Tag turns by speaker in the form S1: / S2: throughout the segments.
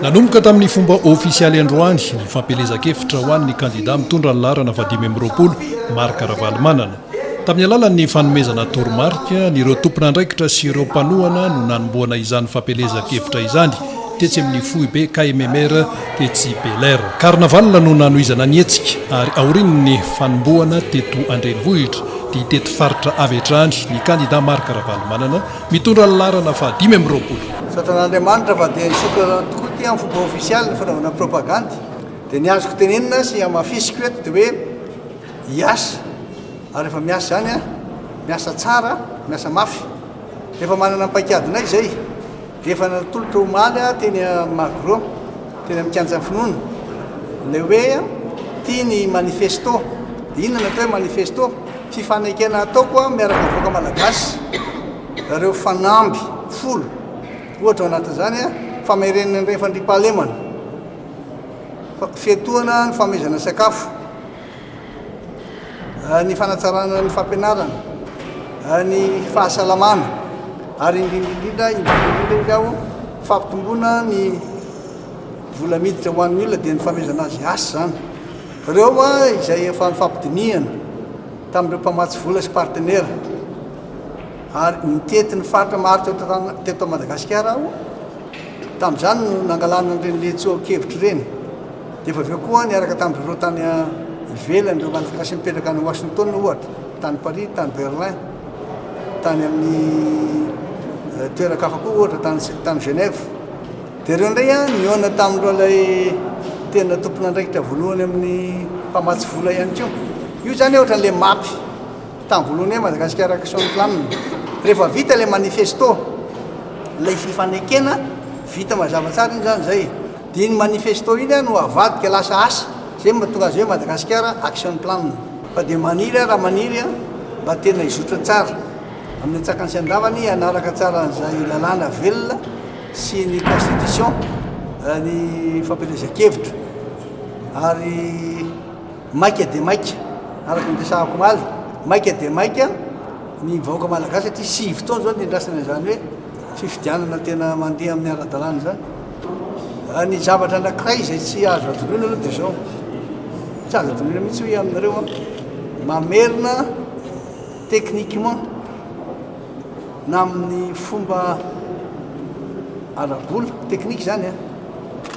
S1: Nanomboka tamin'ny fomba ofisialy androany ny fampielezan-kevitra ho an'ny kandida mitondra ny laharana faha-25, Marc Ravalomanana. Tamin'ny alalan'ny fanomezana toromarika an'ireo tompon'andraikitra sy ireo mpanohana no nanombohana izany fampielezan-kevitra izany tetsy amin'ny foibe KMMR tetsy Bel'Air. Carnaval no nanohizana ny hetsika ary aorian'ny fanombohana teto an-drenivohitra dia hitety faritra avy hatrany ny kandida Marc Ravalomanana mitondra ny laharana faha-25.
S2: Misaotra an'Andriamanitra fa dia nisokatra tokoa ity amin'ny fomba ofisialy ny fanaovana propagandy. Dia ny azoko tenenina sy hamafisiko eto dia hoe hiasa ary rehefa miasa izany an, miasa tsara, miasa mafy. Efa manana ny paikadinay izay. Dia efa natolotra omaly teny Magro, teny amin'ny kianjan'ny finoana, ilay hoe ity ny manifesto. Dia inona no atao hoe manifesto? Fifanekena ataoko miaraka amin'ny vahoaka malagasy ireo fanamby folo. Ohatra ao anatin'izany, famerenana ny fandriampahalemana, fiatohana ny fanomezana sakafo, ny fanatsarana ny fampianarana, ny fahasalamana ary indrindra indrindra indrindra indrindra hoy aho fampitomboana ny vola miditra ho an'ny olona dia ny fanomezana azy asa izany. Ireo izay efa nifampidinihana tamin'ireo mpamatsy vola sy partenaire ary nitety ny faritra maro teto teto Madagasikara aho tamin'izany no nangalana an'ireny letsoa-kevitra ireny. Dia efa avy eo koa niaraka tamin-dry zareo tany ivelany, ireo Malagasy mipetraka any Washington ohatra, tany Paris, tany Berlin, tany amin'ny toeran-kafa koa ohatra tany tany Genève. Dia ireo indray an, nihaona tamin'ireo ilay tena tompon'andraikitra voalohany amin'ny mpamatsy vola ihany koa. Io izany ohatran'ilay map tamin'ny voalohany hoe Madagascar Action Plan. Rehefa vita ilay manifesto, ilay fifanekena, vita mazava tsara iny izany izay. Dia iny manifesto iny no avadika lasa asa, izay no mahatonga azy hoe Madagasikara Action Plan. Fa dia maniry aho raha maniry mba tena hizotra tsara amin'ny antsakany sy andavany hanaraka tsara an'izay lalàna velona sy ny constitution ny fampielezan-kevitra ary maika dia maika araka ny resahako omaly, maika dia maika ny vahoaka malagasy satria sivy taona izao no niandrasana izany hoe fifidianana tena mandeha amin'ny ara-dalàna izany. Ny zavatra anankiray izay tsy azo adinoina aloha dia izao, tsy azo adinoina mihitsy hoy aminareo an, mamerina techniquement na amin'ny fomba ara-bola, technique izany an,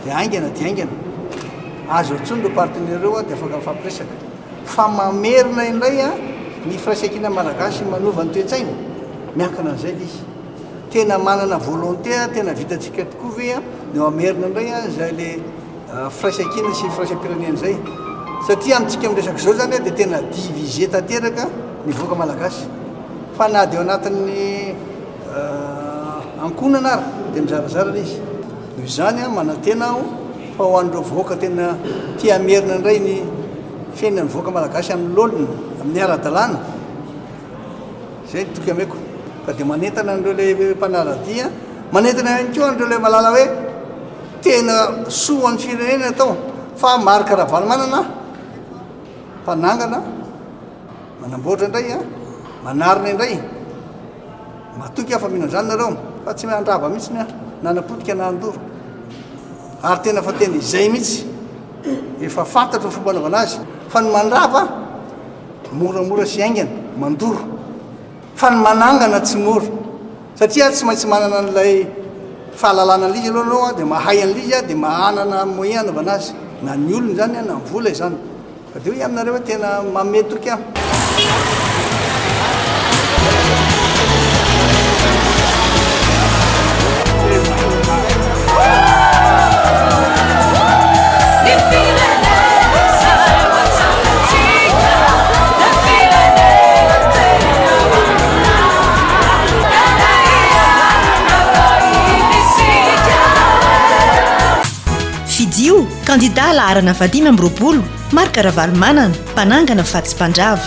S2: dia haingana dia haingana, azo antsoina ireo partenaires ireo dia afaka mifampiresaka. Fa mamerina indray an, ny firaisankina malagasy manova ny toe-tsaina, miankina an'izay ilay izy. Tena manana volonté tena vitantsika tokoa ve ny ao Merina indray izay le firaisankina sy firaisam-pirenena izay? Satria amintsika miresaka izao izany dia tena divisé tanteraka ny vahoaka malagasy. Fa na dia ao anatin'ny ankohonana ary dia mizarazara ilay izy. Noho izany manantena aho fa ho an'ireo vahoaka tena tia hamerina indray ny fiainan'ny vahoaka malagasy amin'ny laoniny, amin'ny ara-dalàna, Zay ny toky ameko. Ka dia manentana an'ireo ilay mpanara-dia, manentana ihany koa an'ireo ilay malala hoe tena soa ho an'ny firenena atao fa Marc Ravalomanana mpanangana, manamboatra indray an, manarina indray. Matoky aho fa mino an'izany nareo fa tsy handrava mihitsy ny ahy, na hanapotika na handoro. Ary tena fa tena izay mihitsy. Efa fantatro ny fomba anaovana azy fa ny mandrava Moramora sy haingana, mandoro. Fa ny manangana tsy mora. Satria tsy maintsy manana an'ilay fahalalana an'ilay izy aloha ianao dia mahay an'ilay izy dia manana moyen hanaovana azy. Na ny olona izany na ny vola izany. Fa dia hoy aminareo hoe tena manome toky aho.
S3: Fidio, kandida laharana faha-25, Marc Ravalomanana, mpanangana fa tsy mpandrava.